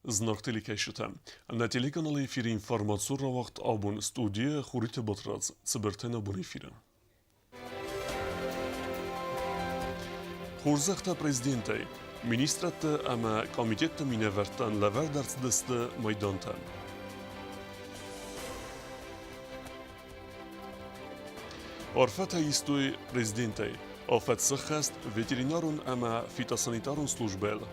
Знаг телекӕсджытӕ. Нӕ телеканалы эфиры информацион рауагъд абон студийы Хуриты Батрадз цыбыртӕн абон эфиры. Хорзӕхтӕ президентӕй, министрадты ӕмӕ комитетты минӕвӕрттӕн лӕвӕрд ӕрцыдысты майдантӕ. Арфӕтӕ истой президентӕй, афӕдз сӕххӕст ветеринарон ӕмӕ фитосанитарон службӕйыл.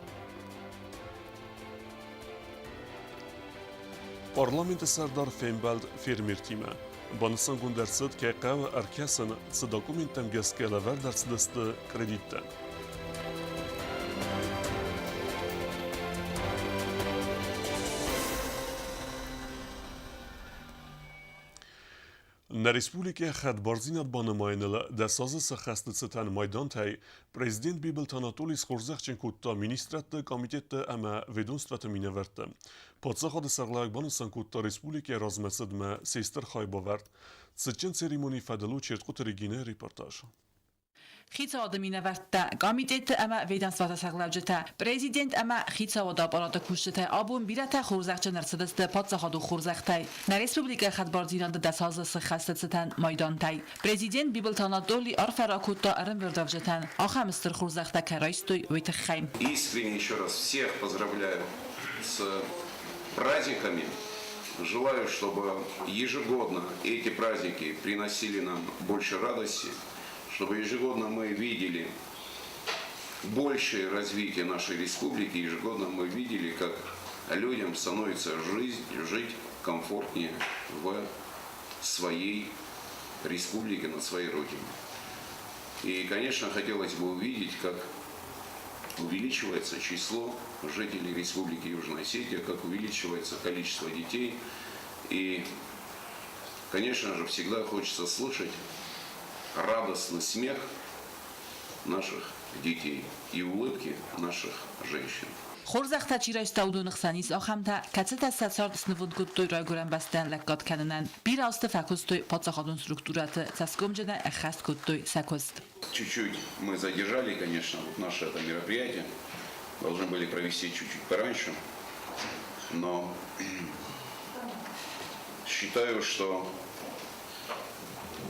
Парламенты сӕрдар фембӕлд фермертимӕ. Банысангонд ӕрцыд, кӕй хъӕуы ӕркӕсын, цы документтӕм гӕсгӕ лӕвӕрд ӕрцыдысты кредиттӕ. Нӕ республикӕйы хӕдбардзинад банымайыныл 10 азы сӕххӕсты цытӕн майдантӕй президент Бибылты Анатолий схорзӕхджын кодта министрадты, комитетты ӕмӕ ведомствӕты минӕвӕртты. Паддзахады сӕргълӕууӕг банысан кодта республикӕйы размӕцыдмӕ се стыр хайбавӕрд. Цытджын церемонийы фӕдыл у Чертхъуты Регинӕйы репортаж. Хицауады минӕвӕрттӕ, комитетты ӕмӕ ведомствоты сӕргълӕуджытӕ, президент ӕмӕ хицауады аппараты кусджытӕ абон бирӕтӕ хорзӕхджын ӕрцыдысты паддзахадон хорзӕхтӕй, нӕ республикӕйы хӕдбардзинады дӕсазы сыххӕсты цытӕн майдантӕй. Президент Бибылты Анатоли арфӕ ракодта ӕрӕмбырдуӕвджытӕн, ахӕм стыр хорзӕхтӕ кӕй райстой, уый тыххӕй. Искренне еще раз всех поздравляю с праздниками. Желаю, чтобы ежегодно эти праздники приносили нам больше радости, чтобы ежегодно мы видели большее развитие нашей республики, ежегодно мы видели, как людям становится жизнь, жить комфортнее в своей республике, на своей родине. И, конечно, хотелось бы увидеть, как увеличивается число жителей Республики Южная Осетия, как увеличивается количество детей. И, конечно же, всегда хочется слышать радостный смех наших детей и улыбки наших женщин. Хорзӕхтӕ чи райста, уыдоны хсӕн ис ахӕмтӕ, кӕцытӕ сӕ цард снывонд кодтой райгуырӕн бӕстӕйӕн лӕггад кӕнынӕн, бирӕ азты фӕкуыстой паддзахадон структурӕты, цӕсгомджынӕй ӕххӕст кодтой сӕ куыст. Чуть-чуть мы задержали, конечно, вот наше это мероприятие. Должны были провести чуть-чуть пораньше. Но считаю, что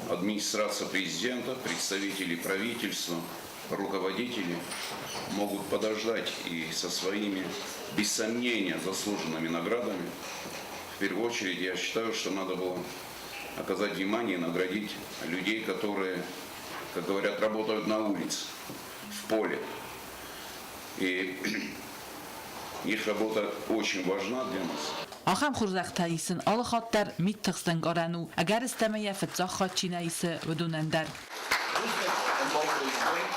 администрация президента, представители правительства, руководители могут подождать и со своими, без сомнения, заслуженными наградами. В первую очередь, я считаю, что надо было оказать внимание и наградить людей, которые, как говорят, работают на улице, в поле. И их работа очень важна для нас. Ахӕм хорзӕхтӕ исын алы хатт дӕр мидтыхст ӕнкъарӕн у, ӕгӕрыстӕмӕй йӕ фыццаг хатт чи нӕ исы, уыдонӕн дӕр. Ӕмбал президент,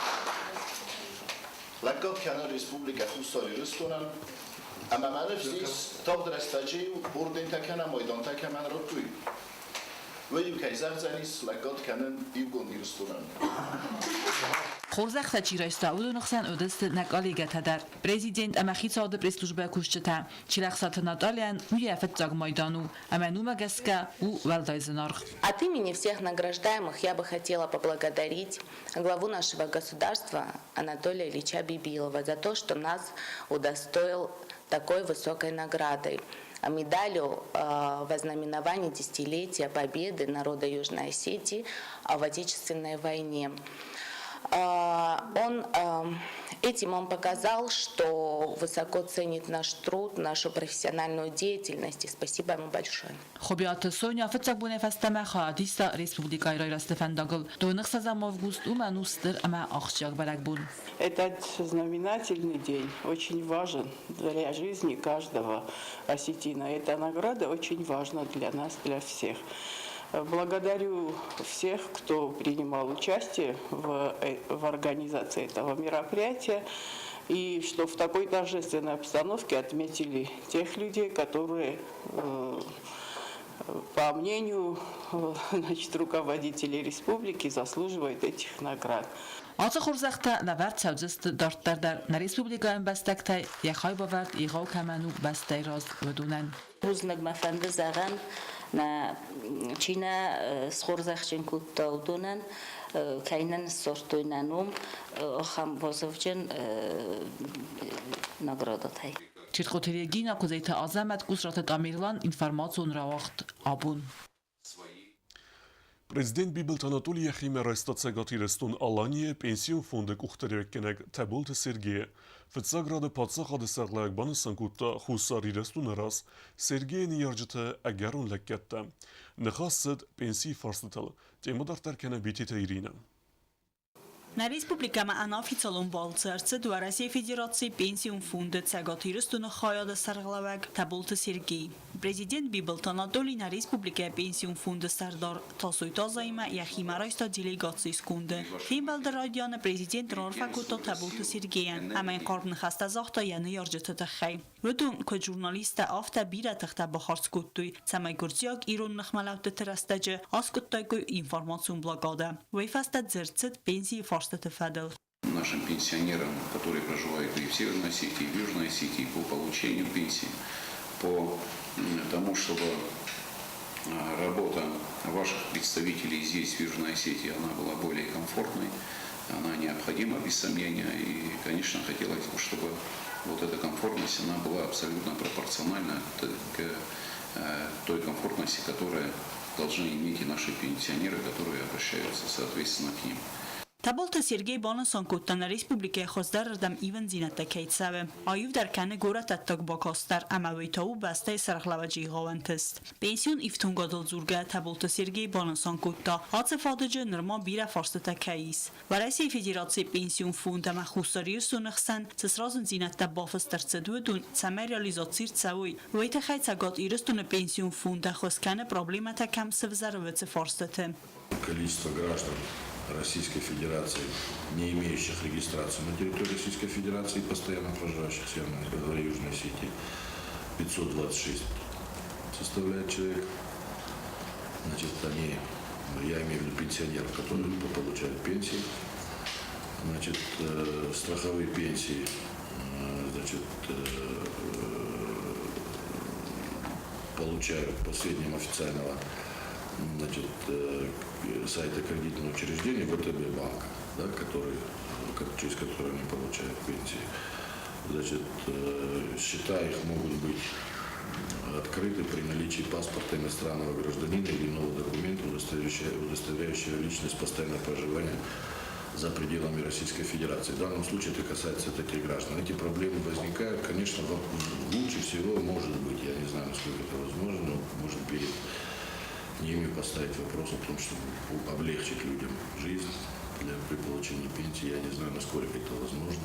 лӕггад кӕны Республикӕ Хуссар Ирыстонӕн, ӕмӕ мӕ ныфс ис, тагъд рӕстӕджы-иу ордентӕ кӕнӕ майдантӕ кӕмӕн радтой, уый-иу кӕй зӕгъдзӕнис лӕггад кӕнын Иугонд Ирыстонӕн. Хорзӕхтӕ чи райста, уыдоны хсӕн уыдысты нӕ коллегӕтӕ дӕр. Президент ӕмӕ хицауады пресс-службӕйы кусджытӕ Чилӕхсаты Натальяйӕн уый йӕ фыццаг майдан у, ӕмӕ уымӕ гӕсгӕ у уӕлдай зынаргъ. От имени всех награждаемых я бы хотела поблагодарить главу нашего государства Анатолия Ильича Бибилова за то, что нас удостоил такой высокой наградой медалью во знаменование десятилетия победы народа Южной Осетии в Отечественной войне. Он, этим он показал, что высоко ценит наш труд, нашу профессиональную деятельность, и спасибо ему большое. Хуыбиаты Соня фыццаг бонӕй фӕстӕмӕ хайад иста республикӕйы райрӕзты фӕндагыл. Доны 6 август уымӕн у стыр ӕмӕ ахсджиаг бӕрӕгбон. Этот знаменательный день очень важен для жизни каждого осетина. Эта награда очень важна для нас, для всех. Благодарю всех, кто принимал участие в организации этого мероприятия и что в такой торжественной обстановке отметили тех людей, которые, по мнению, значит, руководителей республики, заслуживают этих наград. Ацы хорзӕхтӕ лӕвӕрд цӕудзысты дарддӕр дӕр нӕ республикӕйы ӕмбӕстӕгтӕй, йӕ хайбавӕрд егъау кӕмӕн у бӕстӕйы раз, уыдонӕн. Бузныг мӕ фӕнды зӕгъӕн, нӕ чи нӕ схорзӕхджын кодта, уыдонӕн, кӕй нӕ ныссордтой нӕ ном, ахӕм вазыгджын наградӕтӕй. Чертхъоты Регина, Куыдзойты Азӕмӕт, Къусраты Тамерлан, информацион рауагъд «Абон». Президент Бибылты Анатоли йӕхимӕ райста Цӕгат Ирыстон-Аланийы пенсион фонды къухдариуӕггӕнӕг Тӕболты Сергейы. Фыццаг рады паддзахады сӕргълӕууӕг банысан кодта Хуссар Ирыстоны раз Сергейы ныййарджыты ӕгӕрон лӕггӕдтӕ. Ныхас цыд пенсийы фарстытыл. Темӕ дарддӕр кӕны Битеты Иринӕ. Нӕ республикӕмӕ ӕнӕофициалон балцы ӕрцыд Уӕрӕсейы Федерацийы Пенсион фонды Цӕгат Ирыстоны хайады сӕргълӕууӕг Тӕболты Сергей. Президент Бибылты Анатоли нӕ республикӕйы Пенсион фонды сӕрдар Тасойты Азаимӕ йӕхимӕ райста делегацийы сконды. Фембӕлды райдианы президент раарфӕ кодта Тӕболты Сергейӕн ӕмӕ йын хъарм ныхӕстӕ загъта йӕ ныййарджыты тыххӕй. Уыдон, куыд журналисттӕ, афтӕ бирӕ тыхтӕ бахардз кодтой, цӕмӕй гуырдзиаг-ирон ныхмӕлӕудтыты рӕстӕджы аскъуыдтаиккой информацион блокадӕ. Уый фӕстӕ дзырд цыд пенсийы фарстыты фӕдыл. Нашим пенсионерам, которые проживают и в Северной Осетии, и в Южной Осетии, по получению пенсии, по тому, чтобы работа ваших представителей здесь, в Южной Осетии, она была более комфортной, она необходима, без сомнения. И, конечно, хотелось бы, чтобы вот эта комфортность, она была абсолютно пропорциональна к той комфортности, которая должны иметь и наши пенсионеры, которые обращаются, соответственно, к ним. Тӕболты Сергей банысан кодта, нӕ республикӕйы хуыздӕрырдӕм ивындзинӕдтӕ кӕй цӕуы, аивдӕр кӕны горӕты ӕддаг бакаст дӕр ӕмӕ уый та у бӕстӕйы сӕргълӕууӕджы егъау ӕнтыст. Пенсион ифтонгадыл дзургӕ Тӕболты Сергей банысан кодта, ацы фадыджы нырма бирӕ фарстытӕ кӕй ис. Уӕрӕсейы Федерацийы Пенсион фонд ӕмӕ Хуссар Ирыстоны хсӕн цы сразындзинӕдтӕ бафыст ӕрцыд, уыдон цӕмӕй реализаци рцӕуой, уый тыххӕй Цӕгат Ирыстоны Пенсион фонд ӕххуыс кӕны проблемӕтӕ кӕм сывзӕры, уыцы фарстыты. Количество граждан Российской Федерации, не имеющих регистрацию на территории Российской Федерации и постоянно проживающих в Северной Южной Осетии, 526 составляет человек. Значит, они, я имею в виду пенсионеров, которые получают пенсии. Значит, страховые пенсии, значит, получают по сведениям официального, значит, сайта кредитного учреждения ВТБ банка, да, который, через который они получают пенсии. Значит, счета их могут быть открыты при наличии паспорта иностранного гражданина или иного документа, удостоверяющего личность постоянного проживания за пределами Российской Федерации. В данном случае это касается таких граждан. Эти проблемы возникают, конечно, лучше всего, может быть, я не знаю, насколько это возможно, но может перед ними поставить вопрос о том, чтобы облегчить людям жизнь при получении пенсии. Я не знаю, насколько это возможно.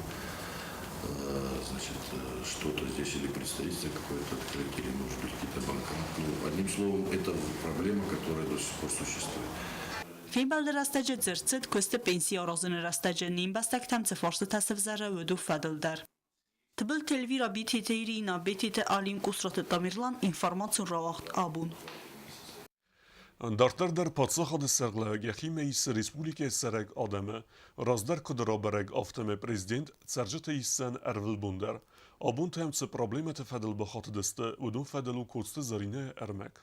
Значит, что-то здесь или представительство какое-то открыть, или, может быть, какие-то банкоматы. Ну, одним словом, это проблема, которая до сих пор существует. Фембӕлды рӕстӕджы дзырд цыд куысты пенси аразыны рӕстӕджы не мбӕстӕгтӕм цы фарстытӕ сывзӕры, уыдон фӕдыл дӕр. Тыбылты Эльвира, Битеты Ирина, Бететы Алим, Къусраты Тамерлан, информацион рауагъд «Абон». Дарддӕр дӕр паддзахады сӕргълӕууӕг йӕхимӕ исы республикӕйы цӕрӕг адӕмы. Раздӕр куыд рабӕрӕг, афтӕмӕй президент цӕрджыты исдзӕн ӕрвылбон дӕр. Абон та йӕм цы проблемӕты фӕдыл бахатыдысты, уыдон фӕдыл у Коцты Зӕринӕйы ӕрмӕг.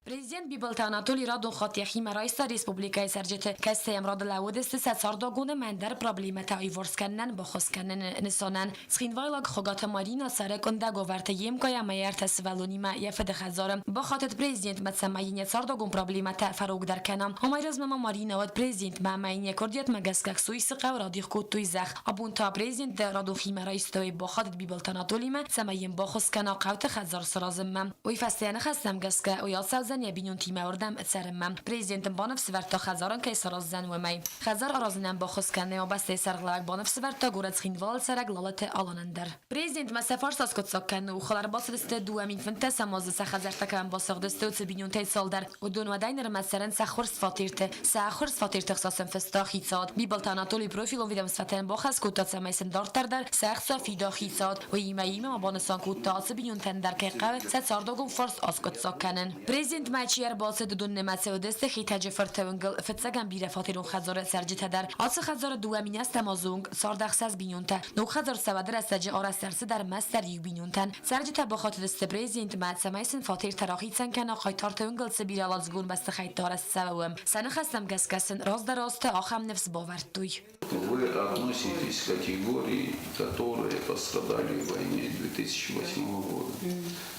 Президент Бибылты Анатоли радон хатт йӕхимӕ райста республикӕйы цӕрджыты, кӕцы йӕм рады лӕууыдысты сӕ цардуагон ӕмӕ ӕндӕр проблемӕтӕ аиуварс кӕнынӕн баххуыс кӕныны нысанӕн. Цхинвайлаг Хуыгаты Марина цӕры къуындӕг уавӕрты йе мкъай ӕмӕ йӕ ӕртӕ сывӕллонимӕ йӕ фыды хӕдзары. Бахатыд президентмӕ, цӕмӕй йын йӕ цардуагон проблемӕтӕ фӕрогдӕр кӕна. Амӕй размӕ ма Марина уӕд президентмӕ ӕмӕ йын йӕ куырдиатмӕ гӕсгӕ Ксуисы хъӕу радих кодтой зӕхх. Абон та президент радон химӕ райстой бахатыд Бибылты Анатолимӕ, цӕмӕй йын баххуыс кӕна хъӕуты хӕдзар саразынмӕ. Уый фӕстӕ йӕ ныхӕстӕм гӕсгӕ, уый ацӕудзӕн йӕ бинонтимӕ уырдӕм цӕрынмӕ. Президент ын баныфсӕвӕрдта хӕдзарӕн кӕй сараздзӕн, уымӕй. Хӕдзар аразынӕн баххуыс кӕныны бӕстӕйы сӕргълӕууӕг баныфсӕвӕрдта горӕт Цхинвалы цӕрӕг Лалыты Аланӕн дӕр. Президентмӕ сӕ фарст аскъуыддзаг кӕныны охыл ӕрбацыдысты 2015 азы сӕ хӕдзӕрттӕ кӕмӕн басыгъдысты, уыцы бинонтӕй цалдӕр. Уыдон уӕдӕй нырмӕ цӕрынц ӕххуырст фатерты. Сӕ ӕххуырст фатерты хца сын фыста хицауад. Бибылты Анатолий профилон ведомствӕтӕн бахӕс кодта, цӕмӕй сын дарддӕр дӕр сӕ ӕхца фида хицауад. Уыимӕ иумӕ ма банысан кодта, ацы бинонтӕн дӕр кӕй хъӕуы сӕ цардуагон фарст аскъуыддзаг кӕнын. Президент Президентмӕ чи ӕрбацыд, уыдон нымӕцы уыдысты Хетӕджы фырты уынгыл фыццӕгӕм бирӕфатерон хӕдзары цӕрджытӕ дӕр. Ацы хӕдзары 2 000 азы онг цард ӕхсӕз бинонтӕ. Ног хӕдзар сӕ уӕды рӕстӕджы арӕзт ӕрцыд ӕрмӕстдӕр иу бинонтӕн. Цӕрджытӕ бахатыдысты президентмӕ, цӕмӕй сын фатертӕ рахицӕн кӕна, хъайтарты уынгыл цы бирӕуӕладзыгон бӕстыхӕйттӕ арӕзт цӕуы, уым. Сӕ ныхӕстӕм гӕсгӕ сын раздӕр азты ахӕм ныфс бавӕрдтой. Вы относитесь к категории, которые пострадали в войне 2008 года.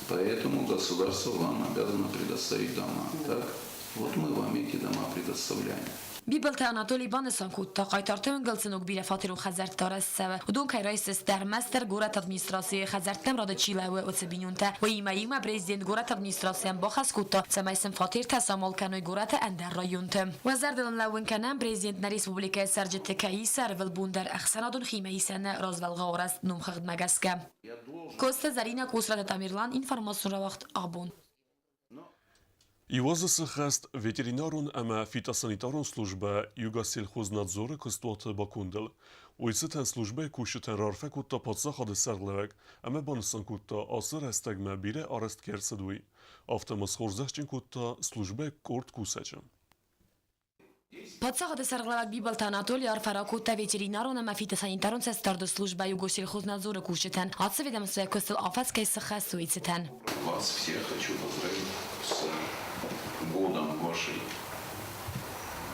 Поэтому государство вам обязано предоставить дома. Так? Вот мы вам эти дома предоставляем. Бибылты Анатоли банысан кодта, хъайтарты уынгыл цы ног бирӕфатерон хӕдзӕрттӕ арӕзт цӕуы, уыдон кӕй райсынц ӕрмӕстдӕр горӕты администрацийы хӕдзӕрттӕм рады чи лӕууы, уыцы бинонтӕ. Уыимӕ иумӕ президент горӕты администрацийӕн бахӕс кодта, цӕмӕй сын фатертӕ самал кӕной горӕты ӕндӕр районты. Уӕ зӕрдыл ын лӕууын кӕнӕм, президент нӕ республикӕйы цӕрджыты кӕй исы ӕрвылбон дӕр ӕхсӕнадон химӕисӕны развӕлгъау арӕзт номхыгъдмӕ гӕсгӕ. Коцты Зӕринӕ, Къусраты Тамерлан, информацион рауагъд «Абон». Иу азы сыххӕст ветеринарон ӕмӕ фитосанитарон службӕ Югосельхознадзоры куыстуаты бакондыл. Уый цытӕн службӕйы кусджытӕн раарфӕ кодта паддзахады сӕргълӕууӕг ӕмӕ банысан кодта, ацы рӕстӕгмӕ бирӕ арӕзт кӕй ӕрцыд, уый. Афтӕ ма схорзӕхджын кодта службӕйы къорд кусӕджы. Паддзахады сӕргълӕууӕг Бибылты Анатоли арфӕ ракодта ветеринарон ӕмӕ фитосанитарон цӕстдарды службӕ Югосельхознадзоры кусджытӕн, ацы ведомствойы куыстыл афӕдз кӕй сыххӕст, уый цытӕн. Вас всех хочу поздравить с годом вашей,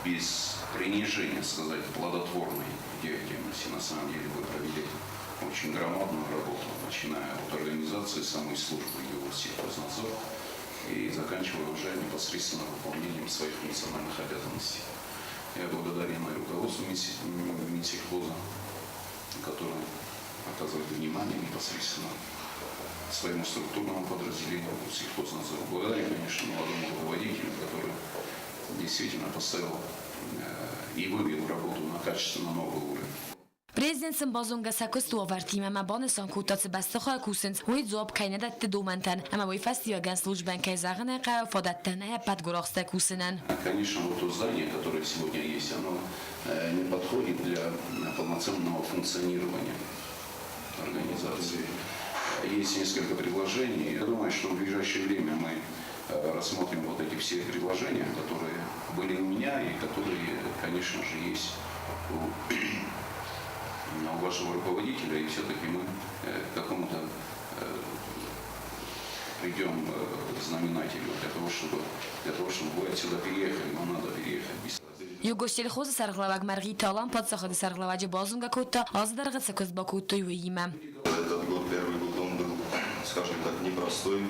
без принижения сказать, плодотворной деятельности. На самом деле вы провели очень громадную работу, начиная от организации самой службы Югосельхознадзор и заканчивая уже непосредственно выполнением своих функциональных обязанностей. Я благодарен и руководству Минсельхоза, который оказывает внимание непосредственно своему структурному подразделению Россельхознадзора. Благодарен, конечно, молодому руководителю, который действительно поставил и вывел работу на качественно новый уровень. Президент сын базонгӕ сӕ куысты уавӕртимӕ ӕмӕ банысан кодта, цы бӕстыхайы кусынц, уый дзуапп кӕй нӕ дӕтты домӕнтӕн ӕмӕ уый фӕстиуӕгӕн службӕйӕн, кӕй зӕгъын ӕй хъӕуы, фадӕттӕ нӕй ӕппӕт гуырахстӕй кусынӕн. Конечно, вот то здание, которое сегодня есть, оно не подходит для полноценного функционирования организации. Есть несколько предложений. Я думаю, что в ближайшее время мы рассмотрим вот эти все предложения, которые были у меня и которые, конечно же, есть у вашего руководителя, и все-таки мы к какому-то придем знаменателю для того, чтобы вы отсюда переехали, но надо переехать. Югосельхозы сӕргълӕууӕг Мӕргъиты Алан паддзахады сӕргълӕууӕджы базонгӕ кодта, азы дӕргъы цы куыст бакодтой, уыимӕ. Этот год, первый год, он был, скажем так, непростой.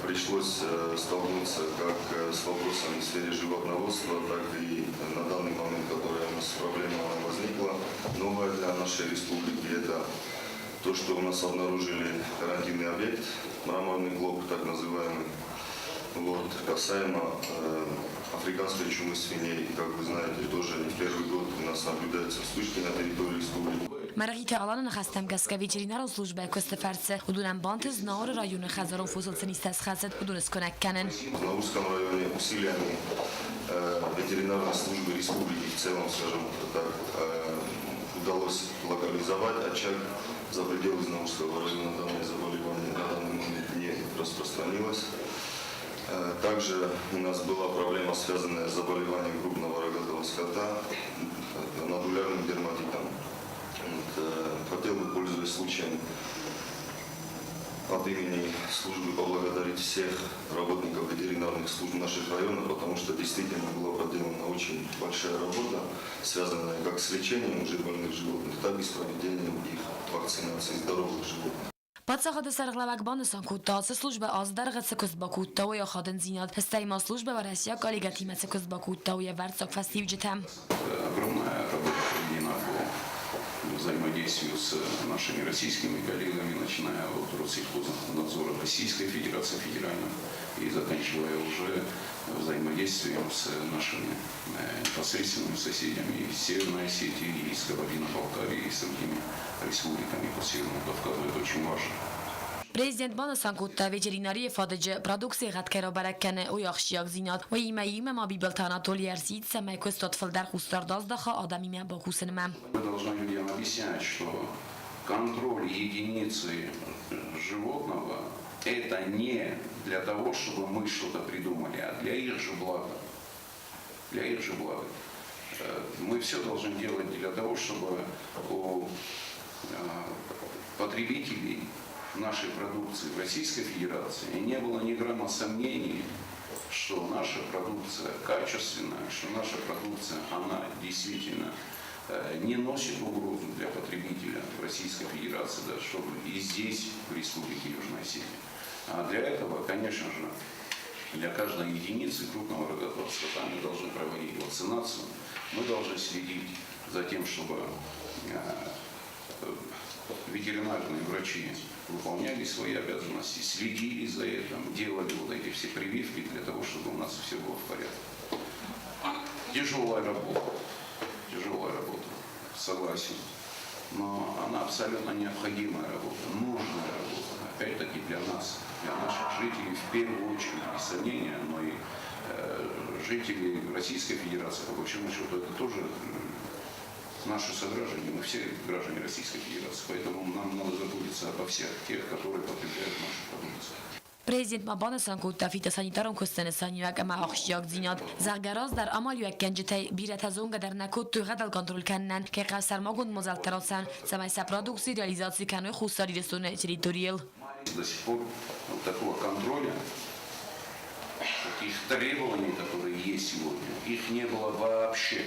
Пришлось столкнуться как с вопросами в сфере животноводства, так и на данный момент, которая у нас проблема возникла, новая для нашей республики, это то, что у нас обнаружили карантинный объект, мраморный клоп, так называемый. Вот. Касаемо африканской чумы свиней, как вы знаете, тоже не в первый год у нас наблюдаются вспышки на территории республики. Мӕргъиты Аланы ныхӕстӕм гӕсгӕ ветеринарон службӕйы куысты фӕрцы уыдонӕн бантыст Знауыры районы хӕдзарон фосыл цы низтӕ схӕцыд, уыдоны скуынӕг кӕнын. В Наурском районе усилиями ветеринарной службы республики в целом, скажем так, удалось локализовать очаг за пределы Знаурского района. Данное заболевание на данный момент не распространилось. Также у нас была проблема, связанная с заболеванием крупного рогатого скота, нодулярным дерматитом. Вот, хотел бы, пользуясь случаем, от имени службы поблагодарить всех работников ветеринарных служб наших районов, потому что действительно была проделана очень большая работа, связанная как с лечением уже больных животных, так и с проведением их вакцинации здоровых животных. Паддзахады сӕргълӕууӕг банысан кодта, ацы службӕ азы дӕргъы цы куыст бакодта, уый ахадындзинад. Стӕй ма службӕ уӕрӕсейаг коллегӕтимӕ цы куыст бакодта, уый ӕвӕрццаг фӕстиуджытӕ. Огромная работа проведена по взаимодействию с нашими российскими коллегами, начиная от Россельхознадзора Российской Федерации федерального и заканчивая уже взаимодействием с нашими непосредственными соседями из Северной Осетии, и из Кабардино-Балкарии, и с другими республиками по Северному Кавказу. Это очень важно. Президент банысан кодта, ветеринарийы фадыджы продукцийы гъӕд кӕй рабӕрӕг кӕны, уый ахсджиагдзинад. Уыимӕ иумӕ ма Бибылты Анатоли ӕрсидт, цӕмӕй куыстуат фылдӕр хъусдард аздаха адӕмимӕ бакусынмӕ. Мы должны людям объяснять, что контроль единицы животного Это не для того, чтобы мы что-то придумали, а для их же блага. Для их же блага. Мы все должны делать для того, чтобы у потребителей нашей продукции в Российской Федерации не было ни грамма сомнений, что наша продукция качественная, что наша продукция, она действительно не носит угрозу для потребителя в Российской Федерации, да, чтобы и здесь, в Республике Южная Осетия. А для этого, конечно же, для каждой единицы крупного рогатого скота мы должны проводить вакцинацию, мы должны следить за тем, чтобы ветеринарные врачи выполняли свои обязанности, следили за этим, делали вот эти все прививки для того, чтобы у нас все было в порядке. Тяжелая работа, согласен. Но она абсолютно необходимая работа, нужная работа. Опять-таки для нас, для наших жителей в первую очередь, без сомнения, но и жителей Российской Федерации, по большому счету, это тоже наши сограждане, мы все граждане Российской Федерации, поэтому нам надо заботиться обо всех тех, которые потребляют нашу продукцию. Президент ма банысан кодта фитосанитарон куысты нысаниуӕг ӕмӕ ахсджиагдзинад, зӕгъгӕ, раздӕр амалиуӕггӕнджытӕй бирӕтӕ зонгӕ дӕр нӕ кодтой гъӕдыл контроль кӕнынӕн, кӕй хъӕуы сӕрмагонд мадзӕлттӕ рацӕуын, цӕмӕй сӕ продукци реализаци кӕной Хуссар Ирыстоны территорийыл. До сих пор вот такого контроля, таких требований, которые есть сегодня, их не было вообще.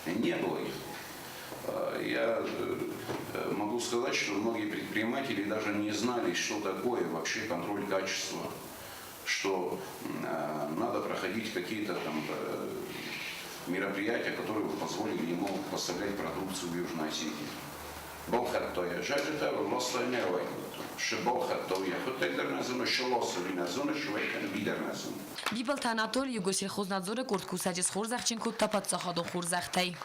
Не было их. Я могу сказать, что многие предприниматели даже не знали, что такое вообще контроль качества, что надо проходить какие-то там мероприятия, которые бы позволили ему поставлять продукцию в Южной Осетии. Балхӕдтой зӕджытӕ, ластой не уӕй кодтой. Шы балхӕдтой йӕхуыдтӕг дӕр нӕ зоны, шы ласы уый нӕ зоны, шы уӕй кӕны, уый дӕр нӕ зоны. Бибылты Анатоли Югосельхознадзоры къорд кусӕджы схорзӕхджын кодта паддзахадон хорзӕхтӕй.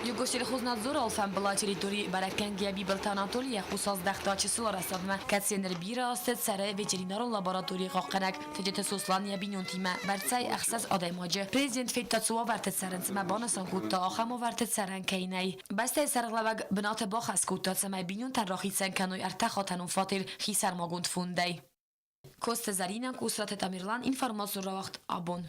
Югосельхознадзоры алфӕмбылай территори бӕрӕг кӕнгӕйӕ Бибылты Анатоли йӕ хъус аздӕхта чысыл арӕзтадмӕ, кӕцыйы ныр бирӕ азты цӕры ветеринарон лабораторийы хъахъхъӕнӕг Тедеты Сослан йӕ бинонтимӕ, бӕрцӕй ӕхсӕз адӕймаджы. Президент федта цы уавӕрты цӕрынц ӕмӕ банысан кодта, ахӕм уавӕрты цӕрӕн кӕй нӕй. Бӕстӕйы сӕргълӕууӕг бынаты бахӕс кодта, цӕмӕй бинонтӕн рахицӕн кӕной ӕртӕхатӕнон фатер хисӕрмагонд фондӕй. Коцты Зӕринӕ, Къусраты Тамерлан, информацион рауагъд Абон.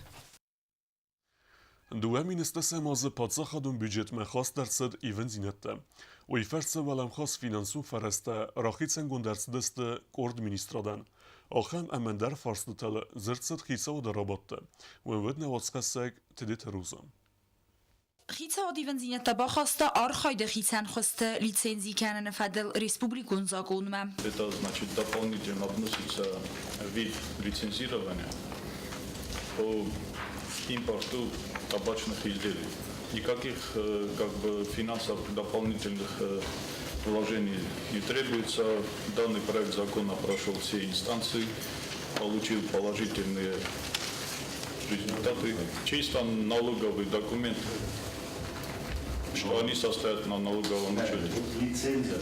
2010 азы паддзахадон бюджетмӕ хаст ӕрцыд ивындзинӕдтӕ. Уый фӕрцы уӕлӕмхас финансон фӕрӕзтӕ рахицӕнгонд ӕрцыдысты къорд министрадӕн. Ахӕм ӕмӕ ӕндӕр фарстытыл дзырд цыд хицауады рабадты. Уӕвӕг нӕ уацхӕссӕг Тедеты Роза. Хицауад ивындзинӕдтӕ бахаста архайды хицӕн хуызты лицензи кӕныны фӕдыл республикон закъонмӕ. Это значит, дополнительно вносится вид лицензирования по импорту табачных изделий. Никаких как бы финансовых дополнительных вложений не требуется. Данный проект закона прошел все инстанции, получил положительные результаты. Чисто налоговый документ, что они состоят на налоговом учете. Лицензия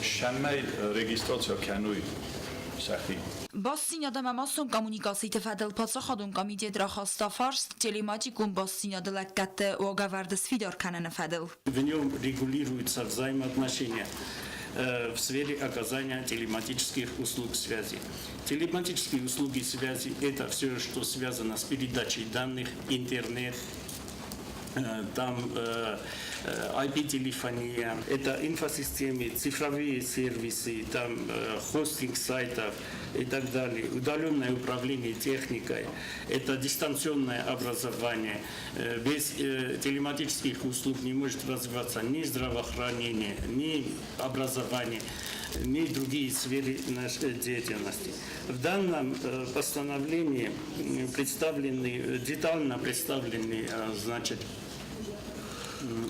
Цӕмӕй регистраци кӕной сӕхи. Бастдзинад ӕмӕ массон коммуникациты фӕдыл паддзахадон комитет рахаста фарст телематикон бастдзинады лӕггӕдты уагӕвӕрды сфидар кӕныны фӕдыл. В нем регулируются взаимоотношения в сфере оказания телематических услуг связи. Телематические услуги связи – это все, что связано с передачей данных, интернет, там IP-телефония, это инфосистемы, цифровые сервисы, там хостинг сайтов и так далее, удаленное управление техникой, это дистанционное образование. Без телематических услуг не может развиваться ни здравоохранение, ни образование, ни другие сферы нашей деятельности. В данном постановлении представлены, детально представлены, значит,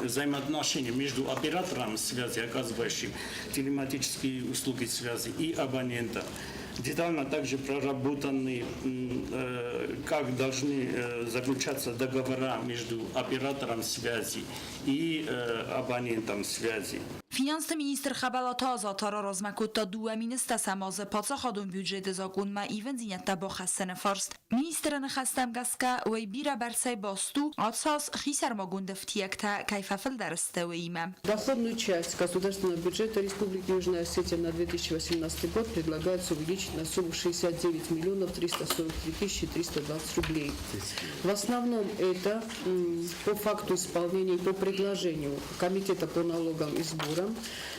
взаимоотношения между оператором связи, оказывающим телематические услуги связи, и абонентом. Детально также проработаны, как должны заключаться договора между оператором связи и абонентом связи. Финансты министр Хӕбӕлаты Азата раразмӕ кодта 2010 азы паддзахадон бюджеты закъонмӕ ивындзинӕдтӕ бахӕссыны фарст. Министры ныхӕстӕм гӕсгӕ, уый бирӕбӕрцӕй баст у, ацы аз хисӕрмагонд ӕфтиӕгтӕ кӕй фӕфылдӕр сты, уыимӕ. Доходную часть государственного бюджета Республики Южная Осетия на 2018 год предлагается увеличить на сумму 69 миллионов 343 тысячи 320 рублей. В основном это по факту исполнения по предложению Комитета по налогам и сборам.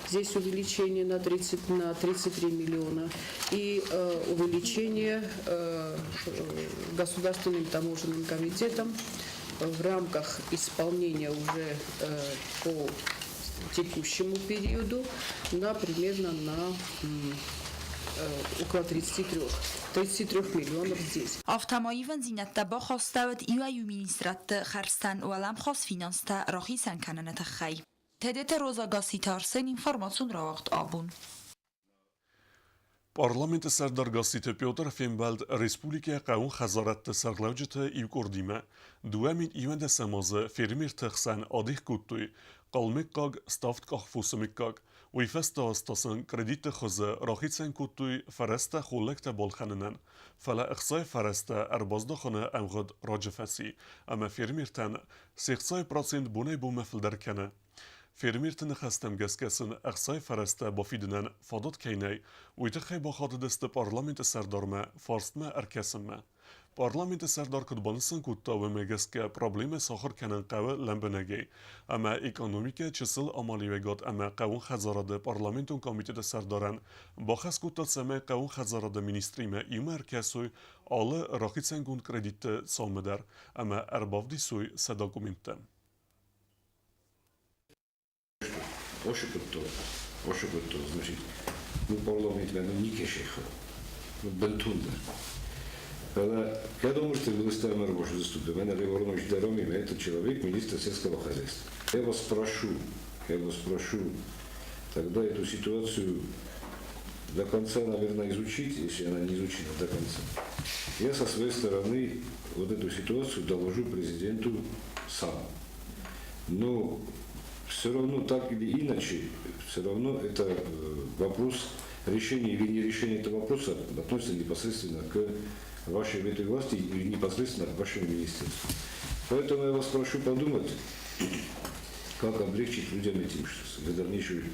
Здесь увеличение на 30, на 33 миллиона и увеличение Государственным таможенным комитетом в рамках исполнения уже по текущему периоду на примерно на около 33 миллионов здесь. Афтӕ ма ивындзинӕдтӕ бахастӕуыд иуӕй-иу министрадты хӕрдзтӕн уӕлӕмхас финанстӕ рахицӕн кӕныны тыххӕй. Тедеты Роза Гасситы Арсен, информацион рауагъд Абон. Парламенты сӕрдар Гасситы Петр фембӕлд республикӕйы хъӕууон хӕдзарадты сӕргълӕуджыты иу къордимӕ. 2021 азы фермерты хсӕн адих кодтой хъалмыггаг, ставдкъах фосы мыггаг. Уый фӕстӕ аз та сын кредитты хуызы рахицӕн кодтой фӕрӕзтӕ холлӕгтӕ балхӕнынӕн. Фӕлӕ ӕхцайы фӕрӕзтӕ ӕрбаздахыны ӕмгъуыд раджы фӕци, ӕмӕ фермертӕн се хцайы процент бонӕй-бонмӕ фылдӕр кӕны. Фермерты ныхӕстӕм гӕсгӕ сын ӕхцайы фӕрӕзтӕ бафидынӕн фадат кӕй нӕй, уый тыххӕй бахатыдысты парламенты сӕрдармӕ фарстмӕ ӕркӕсынмӕ. Парламенты сӕрдар куыд банысан кодта, уымӕ гӕсгӕ проблемӕ сахуыр кӕнын хъӕуы лӕмбынӕгӕй, ӕмӕ экономикӕ чысыл амалиуӕгад ӕмӕ хъӕууон хӕдзарады парламентон комитеты сӕрдарӕн бахӕс кодта, цӕмӕй хъӕууон хӕдзарады министримӕ иумӕ ӕркӕсой алы рахицӕнгонд кредитты цаумӕ дӕр ӕмӕ ӕрбавдисой сӕ документтӕ. Ошыкуыдтон, ошыкуыдтон, значит, ну, парламентмӕ ну никӕсӕй ну, бынтондӕр. Фӕлӕ кӕд омырты министр ӕрбашыдыстут, мӕнӕ Лев Аронович Доромимӕ, этот человек министр сельского хозяйства. Я вас прошу тогда эту ситуацию до конца, наверное, изучить, если она не изучена до конца. Я со своей стороны вот эту ситуацию доложу президенту сам. Но все равно так или иначе, все равно это вопрос решения или не решения этого вопроса относится непосредственно к вашей ветви власти или непосредственно к вашему министерству. Поэтому я вас прошу подумать, как облегчить людям этим дальнейшую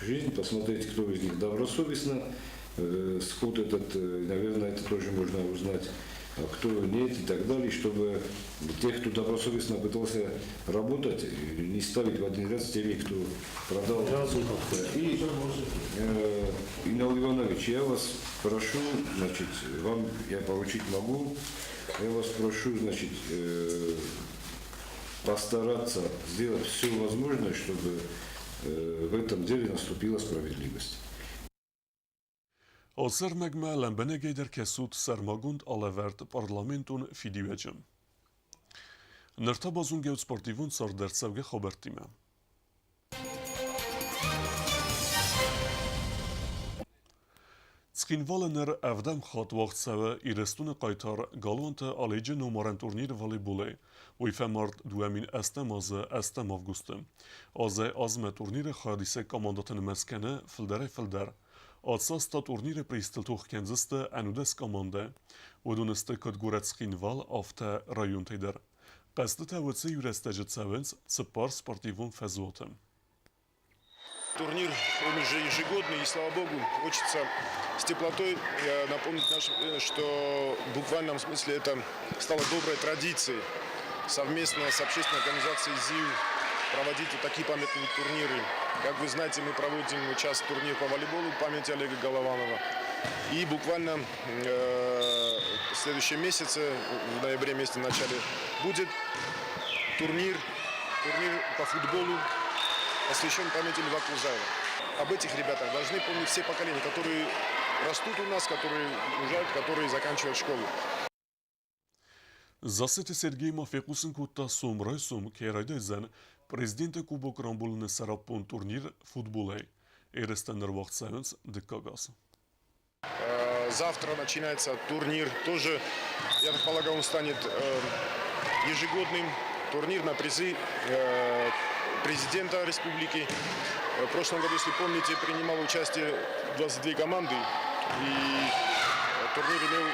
жизнь, посмотреть, кто из них добросовестно, скот этот, наверное, это тоже можно узнать, а кто нет и так далее, чтобы тех, кто добросовестно пытался работать, не ставить в один ряд с теми, кто продал. И, Инал Иванович, я вас прошу, значит, вам я поручить могу, я вас прошу, значит, постараться сделать все возможное, чтобы в этом деле наступила справедливость. Ацы ӕрмӕгмӕ лӕмбынӕгӕй дӕр кӕсут сӕрмагонд алӕвӕрд парламентон фидиуӕджы. Ныр та базонгӕут спортивон цардӕрцӕугӕ хабӕрттимӕ. Цхинвалы ныр ӕвдӕм хатт уагъд цӕуы Ирыстоны хъайтар Галуанты Оледжы номарӕн турнир волейболӕй. Уый фӕмард 2008 азы 8 августы. Азӕй азмӕ турниры хайадисӕг командӕты нымӕц кӕны фылдӕрӕй-фылдӕр. Ацы аз та турниры призтыл тох кӕндзысты 19 командӕ. Уыдон сты куыд горӕт Цхинвал, афтӕ районтӕй дӕр. Хъӕзтытӕ уыцы иу рӕстӕджы цӕуынц цыппар спортивон фӕзуаты. Турнир, он уже ежегодный, и, слава богу, хочется с теплотой напомнить нашим, что в буквальном смысле это стало доброй традицией совместно с общественной организацией ЗИУ проводить вот такие памятные турниры. Как вы знаете, мы проводим сейчас турнир по волейболу памяти Олега Голованова. И буквально в следующем месяце, в ноябре месяце, в начале, будет турнир по футболу, посвящен памяти Льва Кузаева. Об этих ребятах должны помнить все поколения, которые растут у нас, которые уезжают, которые заканчивают школу. Зассеты Сергей ма фехъусын кодта сом райсом кӕй райдайдзӕн президенты кубок рамбулыны сӕраппонд турнир футболӕй. Ерыстӕ ныр уагъд цӕуынц дыккаг аз. Завтра начинается турнир. Тоже, я так полагаю, он станет ежегодным. Турнир на призы. президента республики. В прошлом году, если помните, принимало участие 22 команды, и турнир имел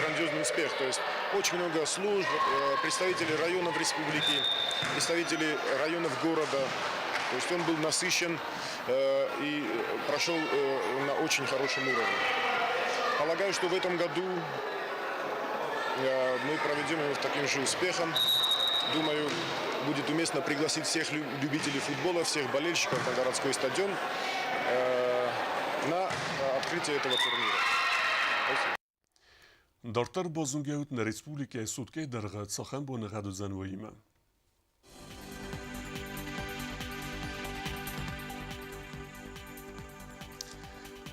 грандиозный успех. То есть очень много служб, представители районов республики, представители районов города. То есть он был насыщен и прошел на очень хорошем уровне. Полагаю, что в этом году мы проведем его с таким же успехом. Думаю, будет уместно пригласить всех любителей футбола, всех болельщиков на городской стадион на открытие этого турнира. Спасибо. Дарддӕр базонгӕ ут нӕ республикӕйы суткӕйы дӕргъы цахӕм боныгъӕд уыдзӕн, уыимӕ.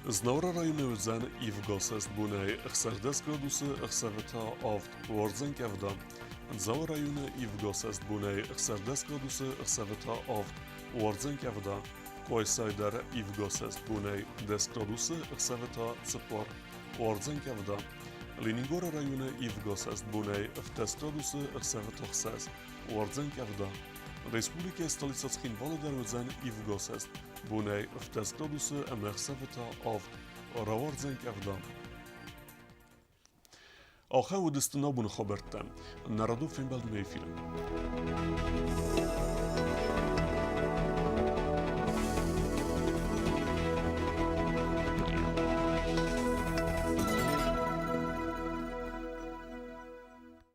Знауыры районы уыдзӕн ивгӕсӕст бонӕй 16 градусы, ӕхсӕвы та авд, уардзӕн къӕвда. Дзауы районы ивгӕсӕст бонӕй 16 градусы, ӕхсӕвы та авд, уардзӕн къӕвда. Къуайсайы дӕр ивгӕсӕст бонӕй 10 градусы, ӕхсӕвы та цыппар, уардзӕн къӕвда. Ленингоры районы ивгӕсӕст бонӕй 17 градусы, ӕхсӕвы та 6, уардзӕн къӕвда. Республикӕйы столицӕ Цхинвалы дӕр уыдзӕн ивгӕсӕст бонӕй 17 градусы ӕмӕ ӕхсӕвы та авд, рауардзӕн къӕвда. Ахӕм уыдысты нӕ абоны хабӕрттӕ. Нӕ радон фембӕлдмӕ эфиры.